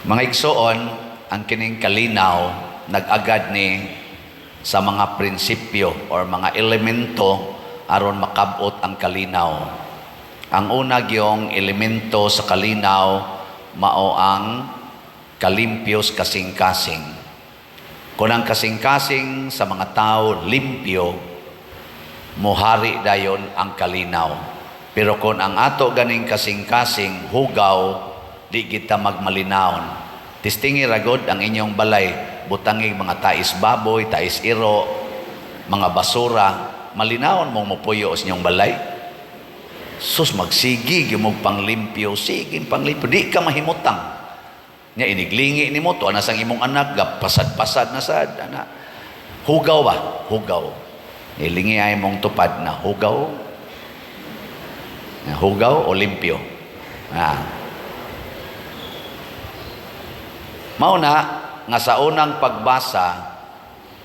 Mga igsoon, ang kining kalinaw nag-agad ni sa mga prinsipyo or mga elemento aron makabot ang kalinaw. Ang una gyong elemento sa kalinaw mao ang kalimpios kasing-kasing. Kung ang kasing-kasing sa mga tao limpyo, muhari dayon ang kalinaw. Pero kung ang ato ganing kasing-kasing hugaw, di kita magmalinawon. Testingi ragod ang inyong balay, butangi mga tais baboy, tais iro, mga basura, malinawon mong mupuyo sa inyong balay. Sus, magsigi gyud mo panglimpyo, sige panglimpyo, di ka mahimutang. Nya iniglingi nimo to ana sang imong anak gapasad-pasad na sad ana. Hugaw ba? Hugaw. Ilingi ay mong tupad na hugaw. Na hugaw o limpyo. Ah. Mao na nga sa unang pagbasa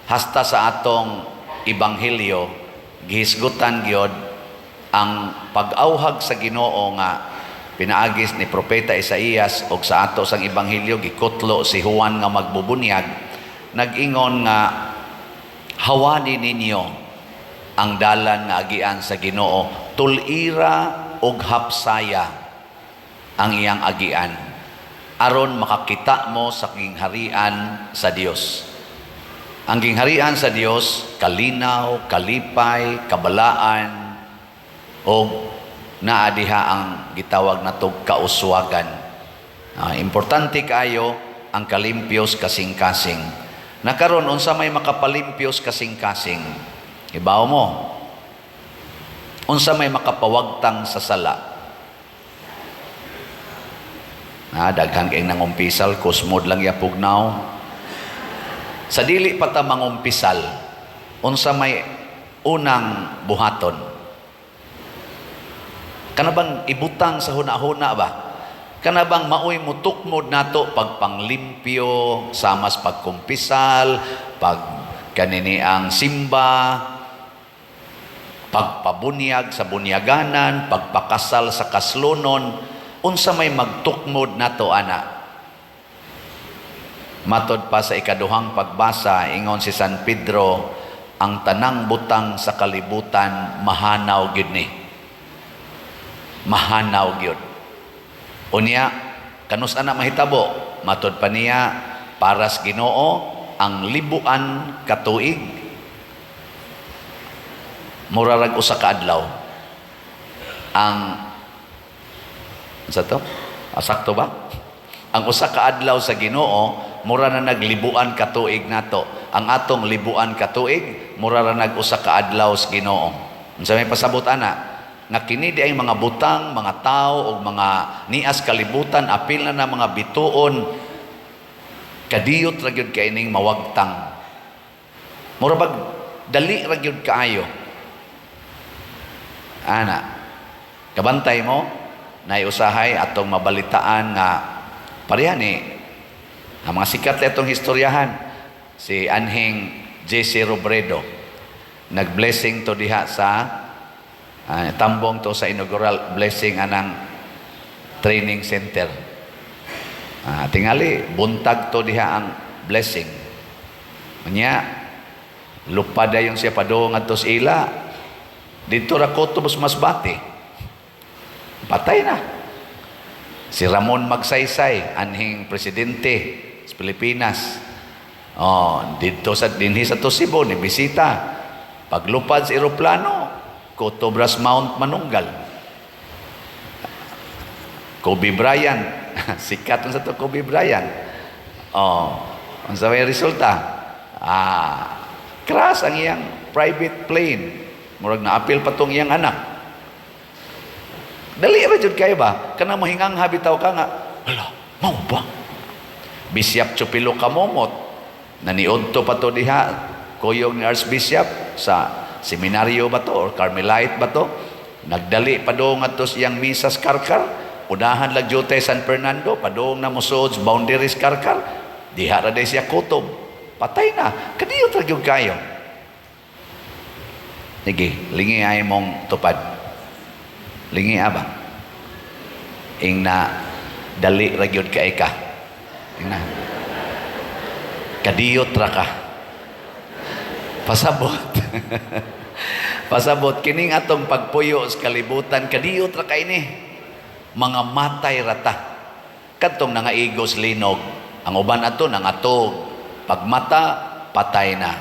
hasta sa atong ebanghelyo, gihisgutan gyud ang pag-awhag sa Ginoo nga pinaagis ni propeta Isaías, og sa ato sang ebanghelyo gikutlo si Juan nga magbubunyag, nag-ingon nga hawani ninyo ang dalan nga agian sa Ginoo, tulira og hapsaya ang iyang agian aron makakita mo sa gingharian sa Dios. Ang gingharian sa Dios, kalinaw, kalipay, kabalaan og naa diha ang gitawag natog kauswagan. Importante kaayo ang kalimpios kasing-kasing. Nakaron, unsa may makapalimpios kasing-kasing? Ibaw mo. Unsa may makapawagtang sa sala? Daghan kay nangumpisal, kusmod lang yapugnaw. Sa dili pa ta mangumpisal, unsa may unang buhaton? Kana bang ibutang sa huna-huna ba? Kana bang maoy mutukmod nato pagpanglimpyo, samas pagkumpisal, pag kanini ang simba, pagpabunyag sa bunyaganan, pagpakasal sa kaslonon, unsa may magtukmod nato ana? Matod pa sa ikaduhang pagbasa, ingon si San Pedro, ang tanang butang sa kalibutan mahanaw gyud ni. Mahanaw gyud. Unya, kanus ana mahitabo? Matod pa niya, paras Ginoo ang libuan ka tuig mura rag usa ka adlaw. Ang sa to? Sakto ba? Ang usa ka adlaw sa Ginoo mura na naglibuan ka tuig nato. Ang atong libuan ka tuig mura ra nag usa ka adlaw sa Ginoo. Unsa may pasabot ana? Nga kini di ay mga butang, mga tao ug mga nias kalibutan, apil na na mga bituon, kadiyot ra gyud kay ning mawagtang. Mura bag dali ra gyud kaayo. Ana, kabantay mo, naiusahay atong mabalitaan nga pareha ni ang mga sikat na itong istoryahan, si Anhing J.C. Robredo, nag-blessing to diha sa tambong to sa inaugural blessing anang training center. Tingali buntag to diha ang blessing. Unya lupad dayon siya padung ngadto sa ila didto ra kutob sa Masbate. Patay na. Si Ramon Magsaysay, anhing presidente sa Pilipinas. Oh, didto sa dinhi sa to Cebu ni bisita. Paglupad sa eroplano, kutob ras Mount Manunggal. Kobe Bryant, sikat sa to Kobe Bryant. Oh, unsa may resulta? Crash ang iyang private plane. Murag naapil pa tong iyang anak. Dali ra jud kayo ba? Kana mohingang bitaw ka nga, hala, mao ba? Bishop Chupilo Camomot, naniudto pa to diha, kuyog ni Archbishop sa seminaryo ba to or Carmelite ba to? Nagdali pa do ngadto sa iyang misas Karkar, unahan lang jutay San Fernando, padung na mosuod sa boundaries Karkar, diha ra day siya kutob. Patay na. Kadiyot ra gyud kayo. Sige, lingi ay mong tupad. Lingi aba. Ing na dali ra gyud kay ka. Ina. Kadiyot ra ka. Pasabot. Pasabot kining atong pagpuyo sa kalibutan, kadiyot ra kay ni. Mga matay ra ta. Kadtong nangaigos linog, ang uban ato nangatog. Pagmata, patay na.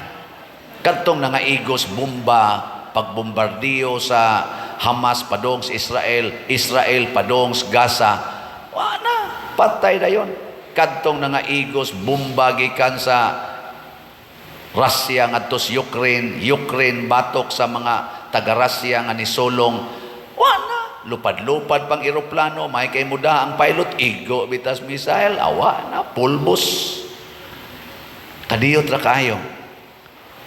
Kadtong nangaigos bomba, pagbombardiyo sa Hamas padong sa Israel, Israel padong sa Gaza, wa na, patay na yon. Kadtong nangaigos bomba gikan sa Russia ngadto sa Ukraine, Ukraine batok sa mga taga-Russia nga nisulong, wa na. Lupad-lupad pang eroplano, may kay muda ang pilot, igo bitas missile, awa na, pulbos. Kadiyot ra kayo.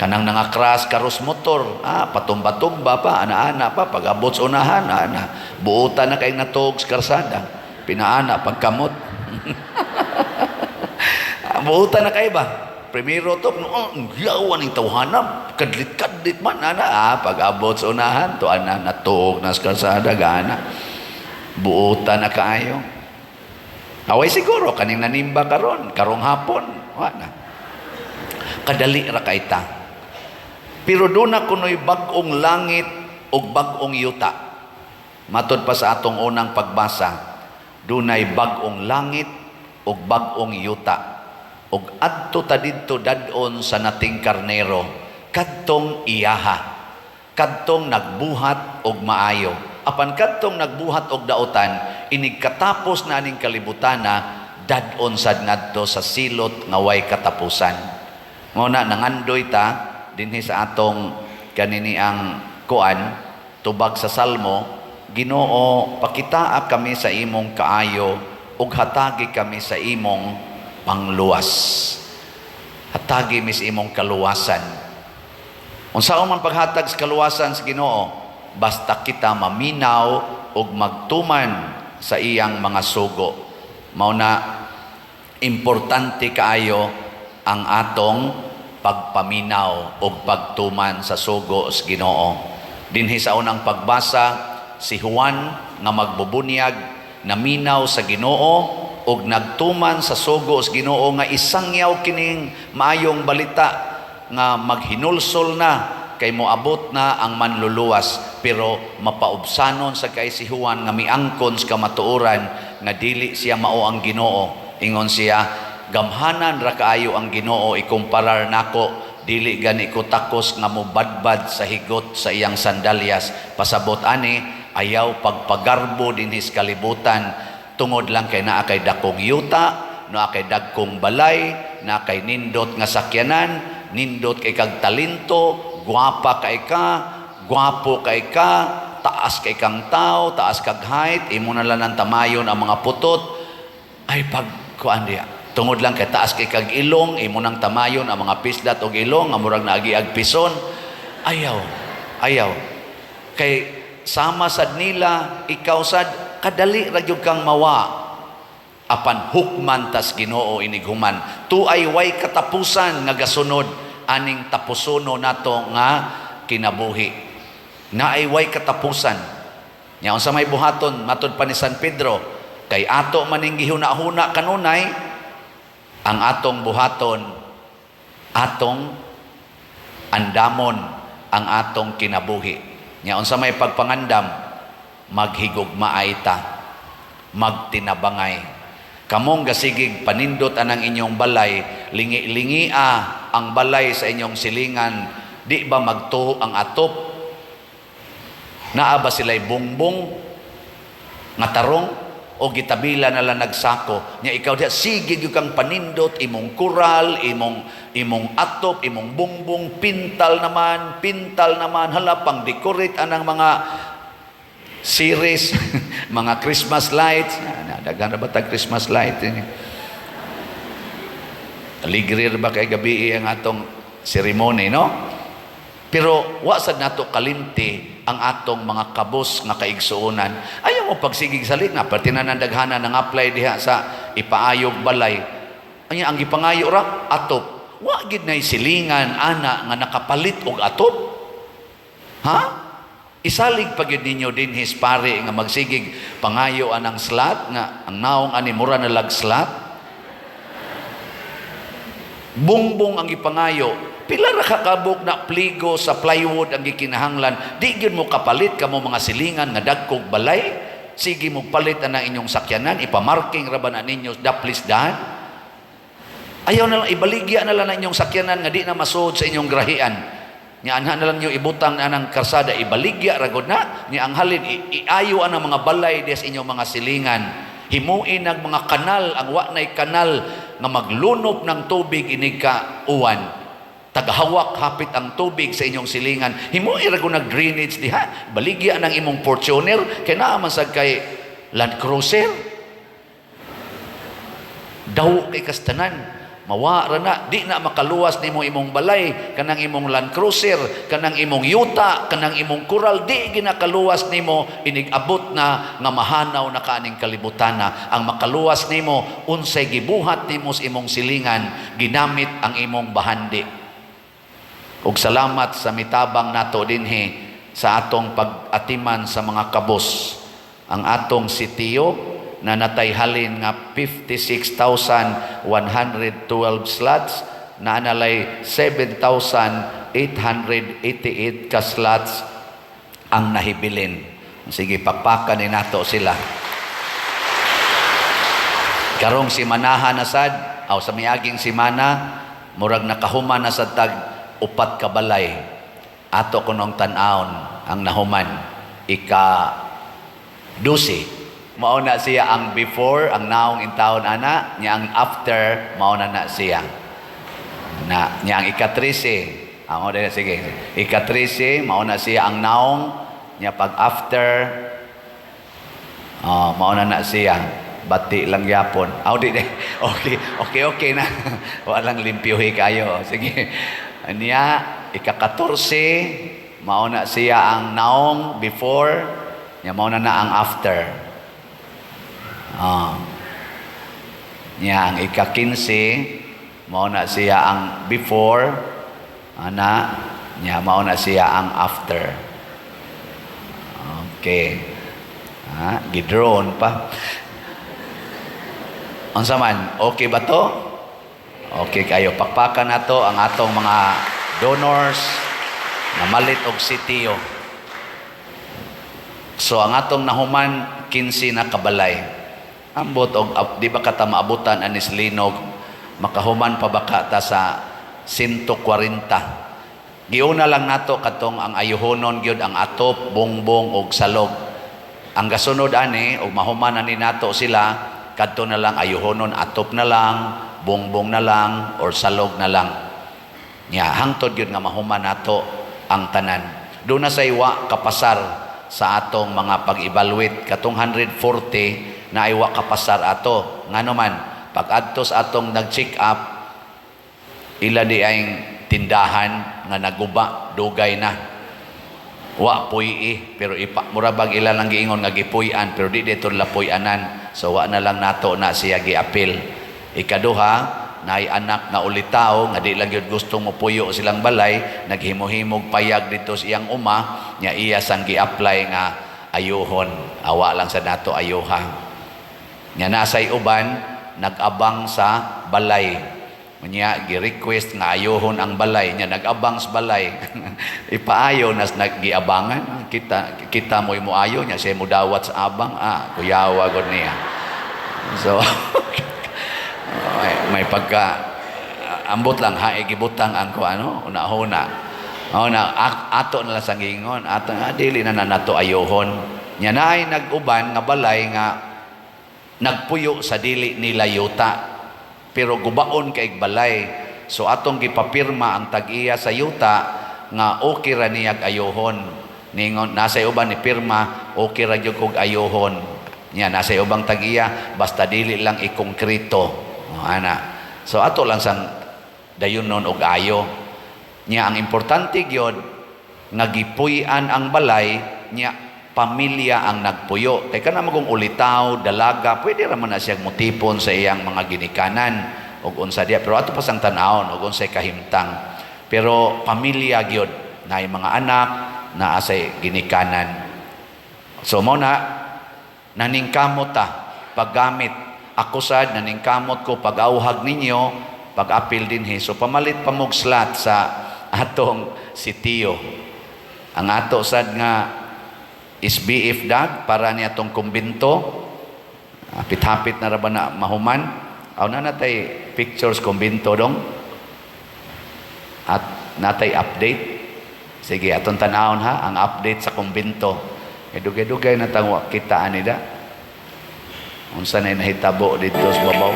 Kanang nangakras karos motor, patumba-tumba pa, ana-ana pa, pag-abot sa unahan, ana, buutan na kay natog sa karsada. Pinaana, pagkamot. Buutan na kay ba? Primero to, oh, ang yawa ning tawhana, kadlit-kadlit man, ana, pag-abot sa unahan, to ana, natuog na sa karsada, gana. Buutan na kaayo. Away siguro, kaning nanimba karon, karong hapon, wa na. Kadali ra kay ta. Pero doon na kuno'y bag-ong langit ug bag-ong yuta. Matod pa sa atong unang pagbasa, dunay bag-ong langit ug bag-ong yuta. Ug adto ta didto dad-on sa nating karnero, kadtong iyaha, kadtong nagbuhat og maayo. Apan kadtong nagbuhat og dautan, inig katapos na aning kalibutana, dad-on sad ngadto sa silot nga way katapusan. Mao na nangandoy ta dinhi sa atong kanini ang kuan tubag sa Salmo, "Ginoo, pakitaa kami sa imong kaayo ug hatagi kami sa imong pangluwas." Hatagi mi sa imong kaluwasan. Unsaon man paghatag sa kaluwasan sa Ginoo? Basta kita maminaw ug magtuman sa iyang mga sugo. Mao na importante kaayo ang atong pagpaminaw ug pagtuman sa sugo sa Ginoo. Dinhi sa unang pagbasa, si Juan nga magbubunyag naminaw sa Ginoo ug nagtuman sa sugo sa Ginoo nga isangyaw kining maayong balita nga maghinulsol na kay moabot na ang manluluwas, pero mapaubsanon sa kay si Juan nga miangkon sa kamatuoran nga dili siya mao ang Ginoo. Ingon siya, "Gamhanan ra kaayo ang Ginoo ikumparar nako, dili gani ko takos nga mobadbad sa higot sa iyang sandalyas." Pasabot ani, ayaw pagpagarbo dinhi sa kalibutan tungod lang kay naa kay dakong yuta, naa kay dagkong balay, naa kay nindot nga sakyanan, nindot kay kag talento, gwapa kay ka, gwapo kay ka, taas kay kang tao, taas kag height, imo na lang ang tamayon ang mga putot. Ay pag kuan diya. Tungod lang kay taas kay kag ilong, imo nang tamayon ang mga pislat og ilong, nga murag naagi ag pison. Ayaw. Ayaw. Kay sama sad nila, ikaw sad kadali ra gyud kang mawa. Apan hukman tas Ginoo inighuman. Tuay way katapusan nga gasunod aning tapusono nato nga kinabuhi. Naay way katapusan. Nya unsa may buhaton matod pa ni San Pedro, kay ato maning gihuna-huna kanunay, ang atong buhaton, atong andamon ang atong kinabuhi. Nya unsa may pagpangandam? Maghigugmaay ta, magtinabangay. Kamong gasigig panindot anang inyong balay, lingi-lingia ang balay sa inyong silingan, di ba magtuo ang atop? Naa ba sila'y bungbong nga tarong o gitabila na lang nagsako? Nya ikaw diha sige gyud kang panindot imong kural, imong atop, imong bungbong, pintal naman, pintal naman, hala, pang decorate anang mga series, mga Christmas lights. Na, daghan na ba tag Christmas light ini? Aligre ba kay gabi ang atong ceremony, no? Pero wa sad nato kalimti ang atong mga kabos nga kaigsuonan. Ayaw mo pagsigig salig na perti na nang daghana nang apply diha sa ipaayog balay. Anya ang gipangayo ra atop. Wa gid nay silingan ana nga nakapalit og atop. Ha? Isalig pa gyud ninyo dinhi pare nga magsigig pangayo anang slat nga ang naong ani mura na lag slat. Bongbong ang gipangayo. Pila ra ka kabuk na pligo sa plywood ang gikinahanglan? Di gyud mo kapalit kamo mga silingan nga dagkog balay. Sige mo palit ang inyong sakyanan, ipamarking ra ba na ninyo daplis dahan? Ayaw na lang, ibaligya na lang ang inyong sakyanan nga di na masuod sa inyong grahian. Nya anha na lang nyo ibutang na ng karsada, ibaligya ra gud na. Nya ang halin, iayo ang mga balay des inyong mga silingan. Himuin ang mga kanal, ang wa na'y kanal nga maglunop ng tubig inig ka uwan. Tagahawak hapit ang tubig sa inyong silingan. Himuin ra gud nag drainage diha. Baligya ng imong Fortuner kay naa man sad kay Land Cruiser. Daw kay kastanan. Mawa ra na, di na makaluwas nimo imong balay, kanang imong Land Cruiser, kanang imong yuta, kanang imong kural, di ginakaluwas nimo inig abot na nga mahanaw na kaaning kalibutana. Ang makaluwas nimo, unsay gibuhat nimo sa imong silingan, ginamit ang imong bahandi. Ug salamat sa mitabang nato dinhi sa atong pag-atiman sa mga kabos. Ang atong sitio na natay halin nga 56,112 slots na analay 7,888 ka slots ang nahibilin. Sige, pakpakan ni nato sila. Karong simanaha na sad, aw sa miaging simana, murag nakahuman na sad tag upat ka balay. Ato kunong tan-awon ang nahuman, ika 12. Mao na siya ang before, ang naong intawon ana, nya ang after, mao na na siya. Na nya ang ika-13. Amo dili, sige. Ika-13, mao na siya ang naong, nya pag after, oh, mao na na siya. Bati lang yapon. Aw, di di. Okay na. Walang limpyuhi kayo. Sige. Niya ika-14, mao na siya ang naong before, nya mao na na ang after. Ah. Niya ang ika-15, mao na siya ang before, ana, niya mao na siya ang after. Okay. Ah, gidrone pa. Unsa man, okay ba to? Okay kayo. Pakpakan nato ang atong mga donors na malit og sitio. So ang atong nahuman, 15 na kabalay. Ambot og di ba kata maabutan anis linog, makahuman pa ba ka ta sa 140? Giuna lang nato katong ang ayuhonon gyud, ang atop, bongbong og salog. Ang gasunod ani og mahuman ani nato sila, kadto na lang ayuhonon, atop na lang, bongbong na lang or salog na lang. Nya hangtod gyud nga mahuman nato ang tanan. Doon na sa iwa kapasar sa atong mga pag-evaluate katong 140 na iwa kapasar ato. Ngano man pag adto sa atong nag-check up, ila di ay tindahan nga naguba, dugay na wa puy, pero ipa mura bag ila lang giingon nga gipuy-an, pero di dito lapuy-anan, so wa na lang nato na siya giapil. Ikaduha, naay anak nga ulitaw nga di lang gyud gusto mo puyo silang balay, naghimo-himog payag dito sa iyang uma nya, iya sang gi-apply nga ayuhon, awa lang sa nato ayuha. Nya nasay uban nag-abang sa balay. Nya gi-request nga ayuhon ang balay nya, nag-abang sa balay, ipaayo nas naggiabangan. Kita kita mo mo ayo nya, siya mo dawat sa abang, ah, kuyawa gud niya. So may pagka ambot lang ha, gibutang ang ko ano una-una. Oh, na ato na lang sa gingon ato nga dili na na nato ayuhon. Nya naay nag-uban nga balay nga nagpuyo sa dili nila yuta, pero gubaon kay balay, so atong gipapirma ang tag-iya sa yuta nga okay ra niyag ayuhon. Ningon nasa uban ni pirma, "Okay ra gyud kog ayuhon." Nya nasa ubang tag-iya, "Basta dili lang ikongkrito." Oh, ana, so ato lang sang dayon nun og ayo. Nya ang importante gyud nga gipuy-an ang balay nya, pamilya ang nagpuyo, kay kana magong ulitaw, dalaga, pwede ra man na siyang motipon sa iyang mga ginikanan og unsa diya, pero ato pa sang tan-awon og unsay kahimtang. Pero pamilya gyud, naay mga anak, naa say ginikanan. So mo na naningkamot ta paggamit. Ako sad naningkamot ko pag-auhag ninyo. Pag-apil dinhi, so pamalit pa mog slot sa atong sitio. Ang ato sad nga SBF DAG para ni atong kumbinto, hapit-hapit na ra ba na mahuman. Aw, na natay pictures kumbinto dong at natay update. Sige, atong tanawon ha ang update sa kumbinto. E dugay-dugay na tang wa kita ani da. Unsa na nahitabo dito sa babaw?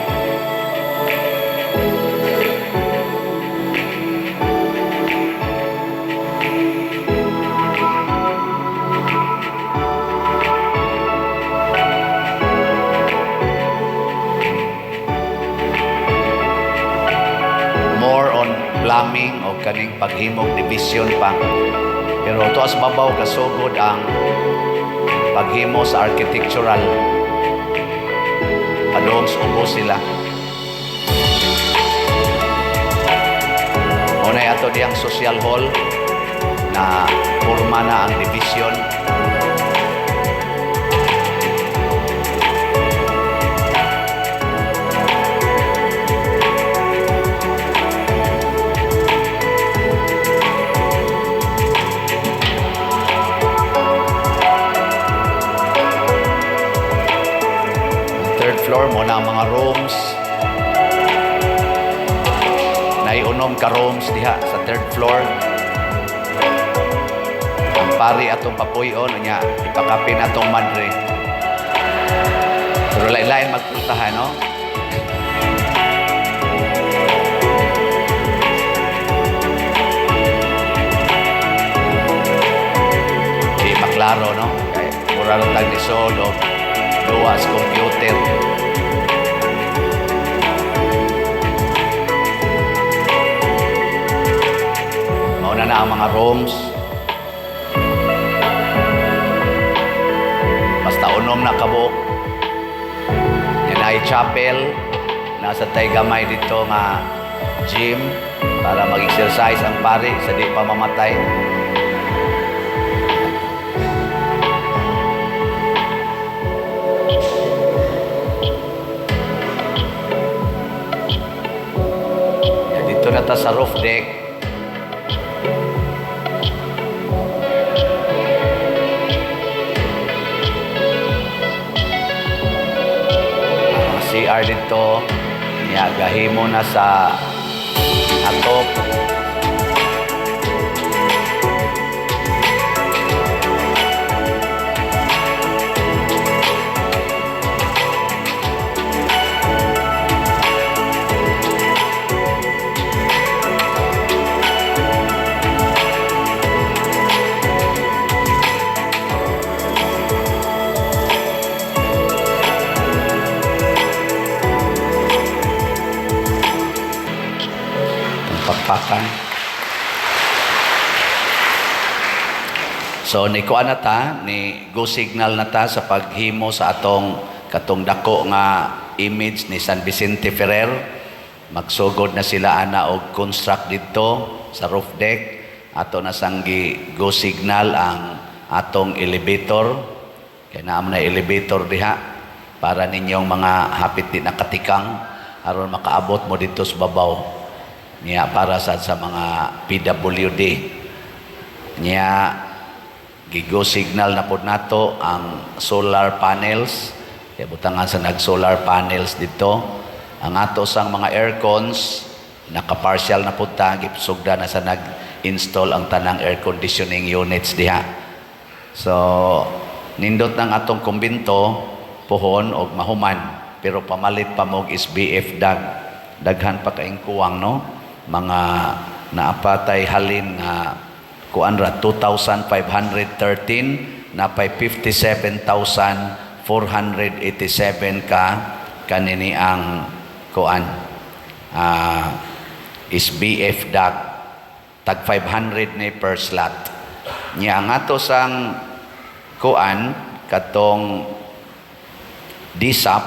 More on plumbing o kaning paghimog division pa. Pero tuas babaw kasugod ang paghimo sa architectural. Padung sa ubos sila. Unay ato diyang social hall na porma na ang division. Ang third floor mo na ang mga rooms. Naiunom ka rooms diha sa third floor. Ang pari atong papuyon unya ipakapin atong madre. Pero lain-lain magpultahan, no? Di maklaro, no? Kay mura ra tag lisod og duwa sa computer. Mauna na ang mga rooms. Basta unom na kabuok. Yan ay chapel. Nasa tay gamay dito nga gym para mag-exercise ang pari sa di pa mamatay. Yan, dito na ta sa roof deck. Ang CR dito, niya gahimo na sa atop. Ang pakpakan. So ni kuan na ta, ni go signal na ta sa paghimo sa atong katong dako nga image ni San Vicente Ferrer. Magsugod na sila ana og construct didto sa roof deck. Ato na sanggi go signal ang atong elevator. Kay naa man na elevator diha para ninyong mga hapit di nakatikang aron makaabot mo didto sa babaw. Niya para sa mga PWD. Niya gigo signal na pod nato ang solar panels. Kaya butangan sa nag-solar panels dito. Ang ato sang mga aircons, naka-partial na pod ta, gipsugda na sa nag-install ang tanang air conditioning units diha. So, nindot ng atong kumbinto, puhon og mahuman, pero pamalit pa mog SBF DAG. Daghan pa kaing kuwang, no? Mga naapatay halin nga kuan ra 2,513, napay 57,487 ka kanini ang kuan SBF DAG, tag 500 ni per slot. Nya ang ato sang kuan katong DSAP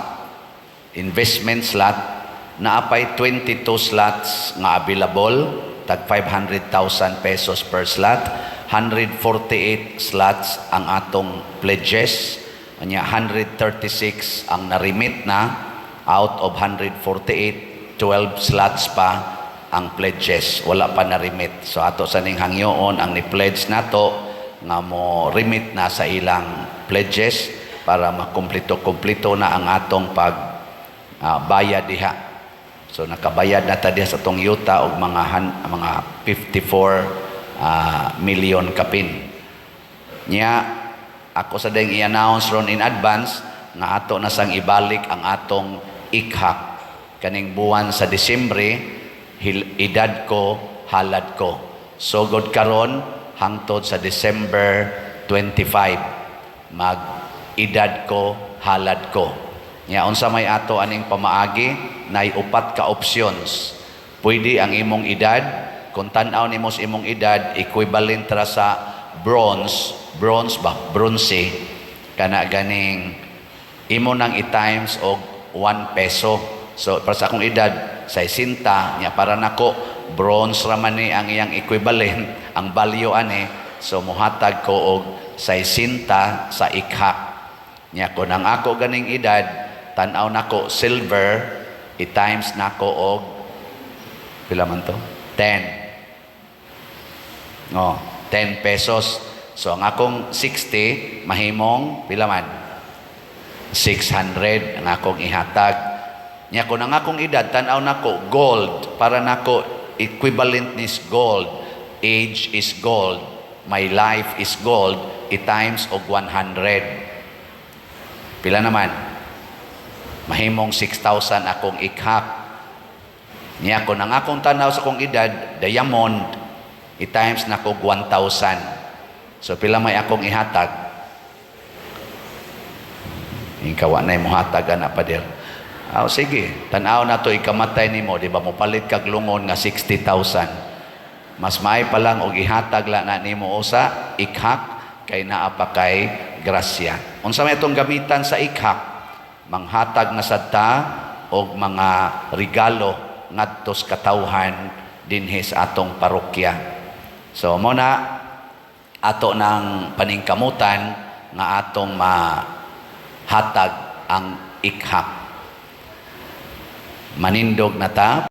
investment slot, naapay 22 slots nga available, tag 500,000 pesos per slot. 148 slots ang atong pledges, anya 136 ang na-remit na out of 148. 12 slots pa ang pledges, wala pa na remit. So ato sa ning hangyoon ang ni-pledge nato nga mo remit na sa ilang pledges para makumpleto-kumpleto na ang atong pag bayad diha. So nakabayad na ta diha sa atong yuta og mga 54 million kapin. Nya ako sa ding i-announce ron in advance nga ato na sang ibalik ang atong ikhak kaning buwan sa Disyembre, edad ko, halad ko. Sugod karon hangtod sa December 25, mag edad ko, halad ko. Nya unsa may ato aning pamaagi? Nay upat ka options. Pwede ang imong edad, kung tan-aw nimo sa imong edad equivalent ra sa bronze, bronze ba, bronze, kana ganing imo nang i-times og 1 peso. So para sa akong edad, 60 nya, para nako bronze ra man ni ang iyang equivalent, ang value ani. So muhatag ko og 60 sa ikhak. Nya kun ang ako ganing edad, tan-aw nako silver, i-times nako og pila man to? 10. Oh, 10 pesos. So ang akong 60 mahimong pila man? 600 ang akong ihatag. Nya kung ang akong edad, tan-aw nako gold, para nako equivalent is gold. Age is gold. My life is gold. I-times og 100. Pila naman? Mahimong 6,000 akong ikhak. Nya kung ang akong tanaw sa akong edad, diamond, i-times nako 1,000. So pila may akong ihatag? Ikaw na muhatag ana, pader. Aw sige, tan-aw na to ikamatay nimo, di ba mopalit kag lungon nga 60,000? Mas maay pa lang og ihatag la na nimo usa ikhak kay naa pa kay grasya. Unsa may itong gamitan sa ikhak? Manghatag na sad ta og mga regalo ngadto sa katawhan dinhi sa atong parokya. So mo na ato ng paningkamutan nga atong mahatag ang ikhak. Manindog na ta.